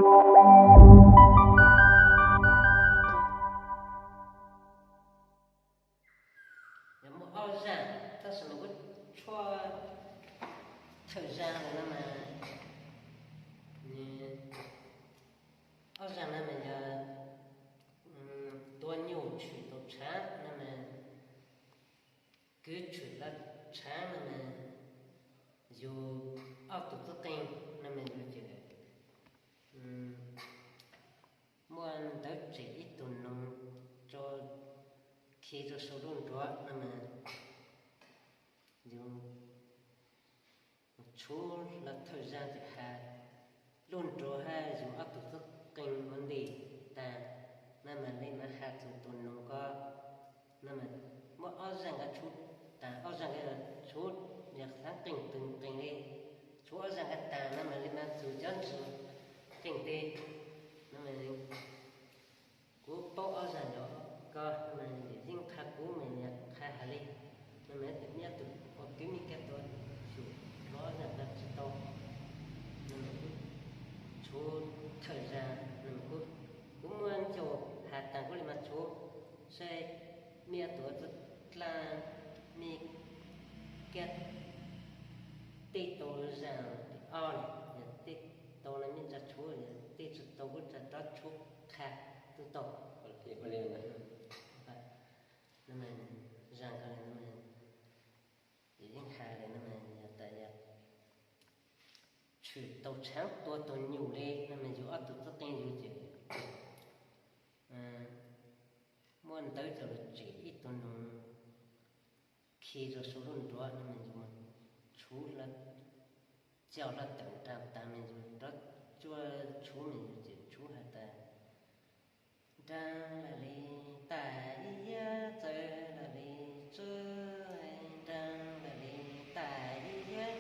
Muaj ob zaj, tab sis mas kuv tshuaj thawj zaj no mas, ob zaj no mas yog tua nyuj tshwm tau tshaav no mas, kwv tshwm lawv tshaav no mas, yus ob tug txwj qeej no mas yus ces muaj ntawv tsem ib tug noog rau, khi rau saum lub nruas no mas, yus tshuab lawv thawj zaj ces has lub nruas hab yus ob tug txwj qeej ua ntej tag no mas li mas has txug tus noog ko no mas, muaj ob zaj nqaij tshuab tag, ob zaj nqaij tshuab yog xaav qeej tug qeej li, tshuab ob zaj nqaij tag no mas li mas txug cov ntsis qeej teb no mas, kuv paub ob zaj nyob ko no mas, yeej qha kuv mas yog qha has li no mas, tes muaj ib tug ua kwv Mes Kas tua xyum hlob zaj ko tsi tau no mas, kuv tshuab thawj zaj no mas, kuv muab caug has tag kuv li mas tshuab saib, muaj ib tug txwj dlaab Mes Kas tej tau zaj tim ob na, yog tej tau no muaj zaj tshuab, yog tej tsi tau kuv rov tshuab qha tub tau. Zaj ko yeej has li no mas, yog tas yog tshwm tau tshaav tua tug nyuj li no mas, yus ob tug txwj qeej yus ces muaj ntawv coj lug tsem ib tug noog khi rau saum lub nruas no mas, yus tshuab lawv coj lawv tawm nraag tag mas, yus rov cuab tshuab mas yus ces tshuab has tas, nraag lawm li, tas ib yab txawv lawm li, tsw, nraag lawm li, tas ib yab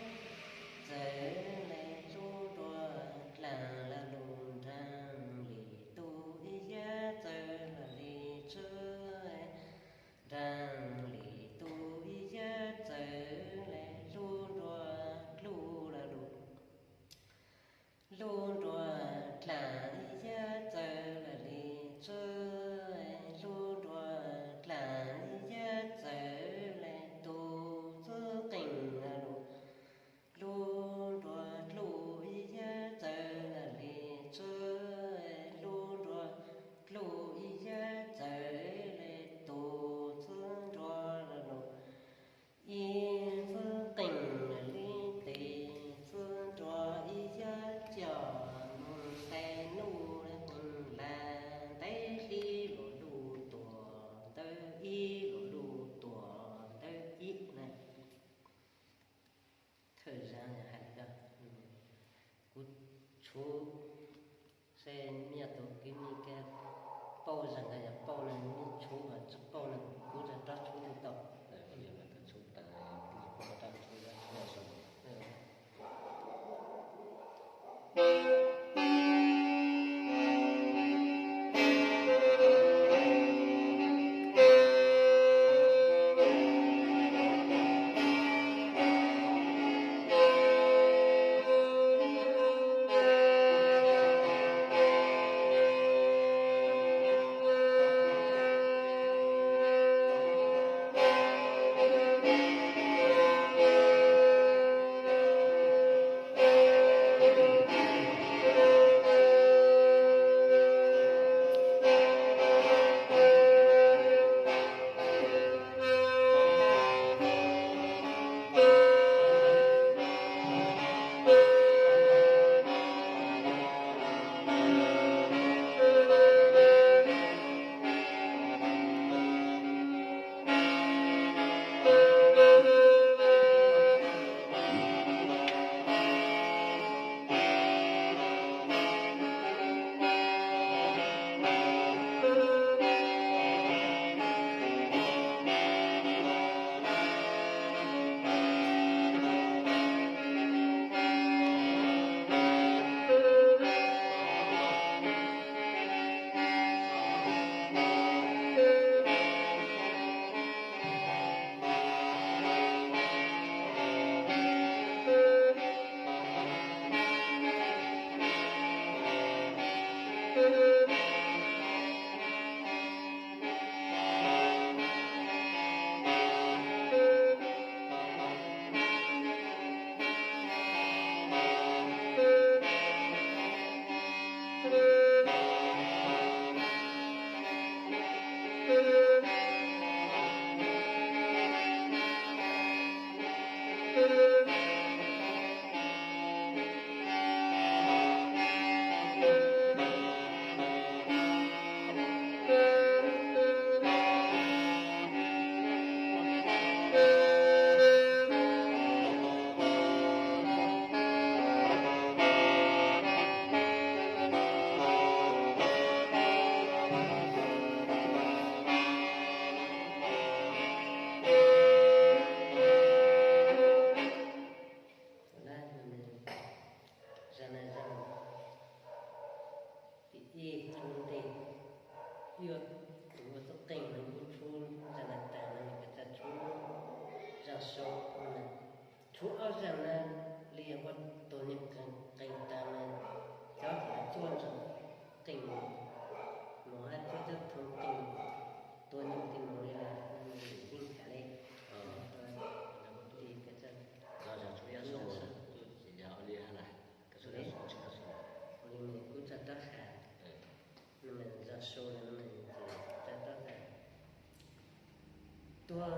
txawv lawm, lub nruas dlaag lawm lug, nraag li, tu ib yab txawv lawm li, tsw, nraag li, tu ib yab txawv lawm, lub nruas dlub lawm lug, lub nruas dlaag ib yab txawv lawm li, tsw, lub nruas dlaag ib yab txawv lawm, tu txwj qeej lawm lug, lub nruas dlub ib yab txawv lawm li, tsw, lub nruas dlub ib yab txawv lawm, tu txwj nruas lawm lug, ib txwj qeej lawm li, tes txwj nruas ib yab coj moog nqe nuj lawm, qeej lag ntev hli luas luj tuam ntawv ib, luas luj tuam ntawv ib na. Thawj zaj has li ko, kuv tshuab saib muaj ib tug kwv Mes Kas paub zaj ko yog paub no, muab tshuab, tsi paub no kuv rov tshuab tub tau. Zag na zag tim ib tshub ntej, ib tus ua txuj qeej no kuj tshub zag na tas no, nws ka tsa tshub zag sau no, tshub ob zag na li ua tus niag qeej tas na, cov txuj ntsa qeej mus hab cov cov thoo qeej tua nyob tim no li lawm, nws yeej tas li. Kuv tsa tab has, nws tsa tab has, tsa tab has, tua